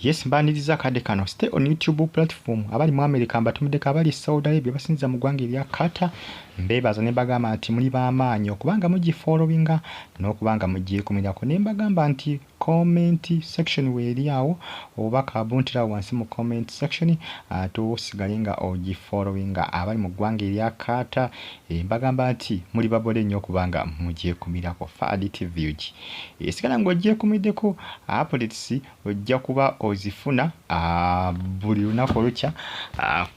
Yes, mbaniriza akadde kano. Stay on YouTube platform. Abali mu America mbatumiddeko, abali Saudi Arabia, basinziza mu ggwanga erya Qatar, mbeebaza ne mbagamba nti muli b'amaanyi okubanga mugifollowinga n'okubanga mugyekumirako, ne mbagamba nti comment section weeri awo, obubaka buntirawo wansi mu comment section, ate osigale nga ogifollowinga. Abali mu ggwanga erya Qatar, mbagamba nti muli babole nnyo okubanga mugyekumirako. Fahad TV UG, sigala ng'ogyekumiddeko. Updates ojja kuba ozifuna buli lunaku olukya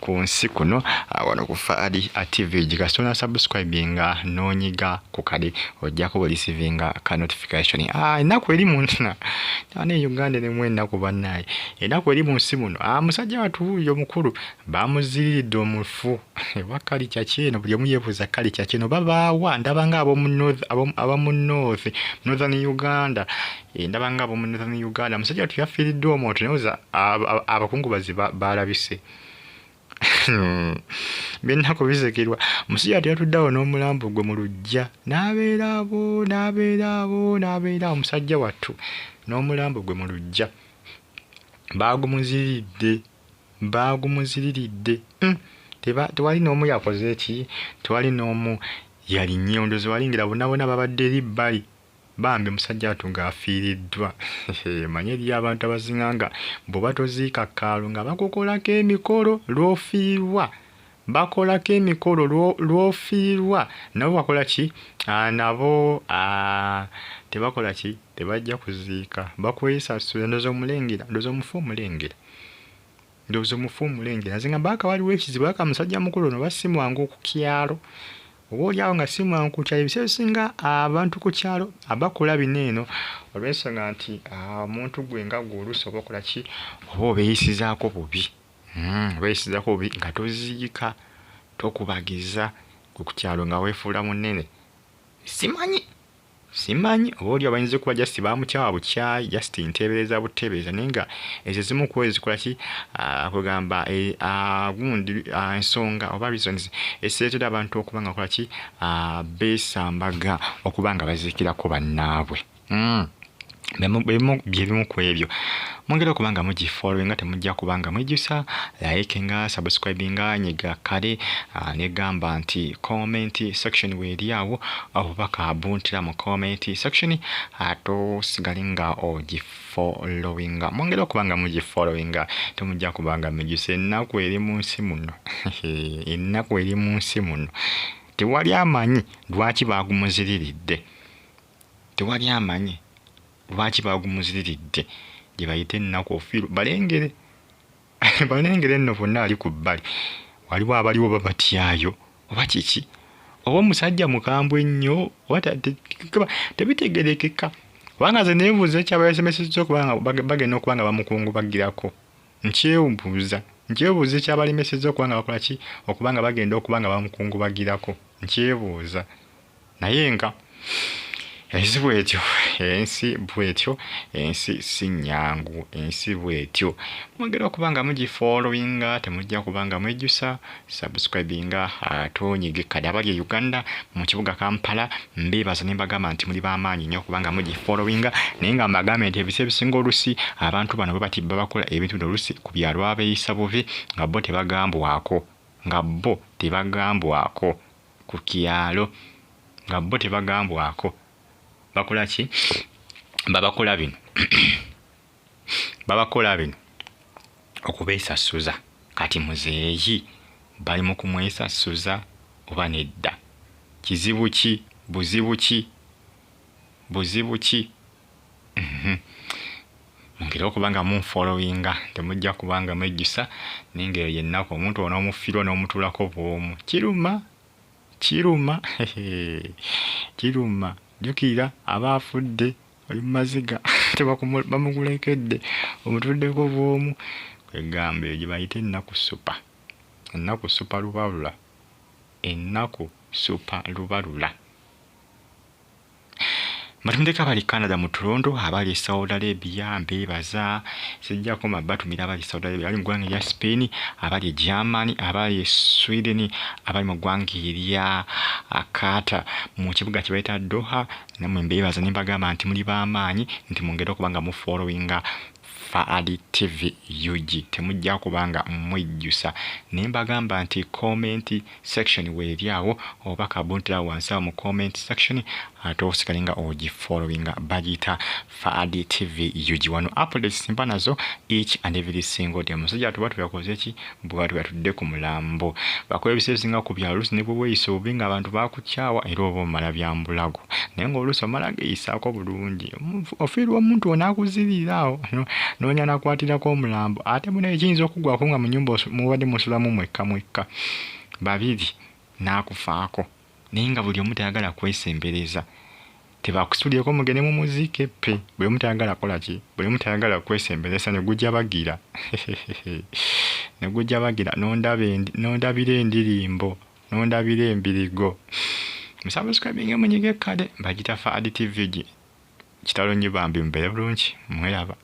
ku nsi kuno wano ku Fahad TV. Kasita subscribinga n'onyiga ku kade, ojja kuba oreceivinga ka notification. Ennaku eri mu ne Uganda nemu ennaku bannaye, ennaku eri mu nsi muno. Musajja wattu wuuyo omukulu bamuziriridde omufu oba kalica kyeno, buli omu yeebuuza kalica kyeno babaawa. Ndaba nga abamu north, northern Uganda, ndaba nga ab'omu northern Uganda. Musajja wattu yafiiriddwa omuntu, naye abakungubazi balabise byennaku bisekerwa. Musajja wattu yatuddeawo n'omulambo gwe mu luggya, n'abeera abo, n'abeera abo, n'abeera awo. Musajja wattu n'omulambo gwe mu luggya, baagumuziriridde, baagumuziriridde. Tewali n'omu yakoze eki, tewali n'omu yalinnye ndowooza walingira bonna bonna babadde eri bbali. Bambi musajja wattu ng'afiiriddwa. Manye eriyo abantu abasinga nga bw'oba toziika kaalo nga bakukolako emikolo lw'ofiirwa, bakolako emikolo lw'ofiirwa. Nabo bakola ki? Nabo tebakola ki? Tebajja kuziika, bakwesasula. Ndowooza omulengera, ndowooza omufu omulengera, ndowooza omufu omulengera. Nze nga mbaaka waliwo ekizibu aka musajja mukulu ono oba si mwangu ku kyalo, oba oliawo nga si mwangu ku kyalo. Ebiseera ebisinga abantu ku kyalo abakola bino eno olw'ensonga nti omuntu gwe nga gwe oluusi oba okola ki, oba obeeyisizaako bubi, obeeyisizaako bubi nga toziika, tokubagiza gwe ku kyalo nga weefuula munene. Simanyi, simanyi oba oli bayinza okuba just bamukyawa bukyayi, just nteebereza buteebereza, naye nga ezo ezimu ku ezo zikola ki, kugamba gundi ensonga oba reasons ezireetera abantu okuba nga bakola ki, beesambaga okuba nga baziikirako bannaabwe. Byebimu ku ebyo. Mwongere okuba nga mugifollowinga, temujja kuba nga mwejjusa. Likinga, subscribinga, nyiga kale negamba nti comment section weeri awo, obubaka buntira mu comment section, ate osigale nga ogifollowinga. Mwongere okuba nga mugifollowinga, temujja kuba nga mwejjusa. Ennaku eri mu nsi muno, ennaku eri mu nsi muno. Tewali amanyi lwaki baagumuziriridde, tewali amanyi lwaki baagumuziriridde. Gye bayita ennaku ofiirwa. Balengere, balengere nno bonna ali ku bbali, waliwo abaliwo babatyayo oba kiki, oba omusajja mukambwe nnyo oba tebitegerekeka. Kubanga nze neebuuza ekyabasemesezza okuba nga bagenda okuba nga bamukungubagirako. Nkyebuuza, nkyebuuza ekyabalemesezza okuba nga bakola ki, okuba nga bagenda okuba nga bamukungubagirako. Nkyebuuza, naye nga ensi bwetyo, ensi bwetyo, ensi si nnyangu, ensi bwetyo. Mwongere okuba nga mugifollowinga, temujja kuba nga mwejjusa. Subscribinga ate onyige kade. Abali e Uganda mu kibuga Kampala mbeebaza ne mbagamba nti muli b'amaanyi nnyo okubanga mugifollowinga, naye nga mbagambe nti ebiseera ebisinga olusi abantu bano bwe bati babakola ebintu bino, olusi ku byalo abeeyisa bubi nga bo tebagambwako, nga bo tebagambwako ku kyalo, nga bo tebagambwako. Bakola ki? Babakola bino, babakola bino okubeesasuza. Kati muzeeyi bali mu kumwesasuza oba nedda? Kizibu ki? Buzibu ki? Buzibu ki? Mungere okuba nga munfollowinga, temujja kuba nga mwejjusa. Naye nga eyo yennaku, omuntu onoomufiirwa n'omutuulako bw'omu, kiruma, kiruma, kiruma. Jjukira aba afudde, oli mu maziga, bamukulekedde omutuddeko bw'omu. Kwegamba eyo gye bayita ennaku super, ennaku super lubalula, ennaku super lubalula. Mbatumideko abali Canada mu Toronto, abali Saudi Arabia mbeebaza, sijja koma batumira abali Saudi Arabia, abali mu ggwanga erya Spain, abali e Germany, abali e Sweden, abali mu ggwanga erya Qatar mu kibuga kye bayita Doha, nammwe mbeebaza ne mbagamba nti muli b'amaanyi, nti mwongere okuba nga mufollowinga. Faadi TV UG, temujja kubanga mwejjusa. Naye mbagamba nti comment section weeri awo, oba kabuntira wansi awo mu comment section, ate osigale nga ogifollowinga. Bagiyita Faadi TV UG. Wano updates mba nazo each and every single day. Omusajja atuba tuyakoze ki bwatu yatudde ku mulambo. Bakola ebiseera ebisinga ku byalo, oluusi ne bwe weeyisa obubi ng'abantu bakukyawa, era oba omala byambulago, naye ng'oluusi omala geeyisaako bulungi, ofiirwa omuntu onaakuzirira awo noonya nakwatirako omulambo. Ate munaye kiyinza okuggwako nga mu nnyumba mubadde musulamu mwekka mwekka babiri, n'akufaako, naye nga buli omu tayagala kwesembereza, tebakusulyeko mugende mu muziike ppe. Buli omu tayagala kola ki, buli omu tayagala kwesembereza, ne gujja bagira, ne gujja bagira, n'ondabira endirimbo, n'ondabira embirigo. Musubscribinge, munyige ekkade. Bagita Faadi TV. Kitalo nnyo bambi, mubeere bulungi, mweraba.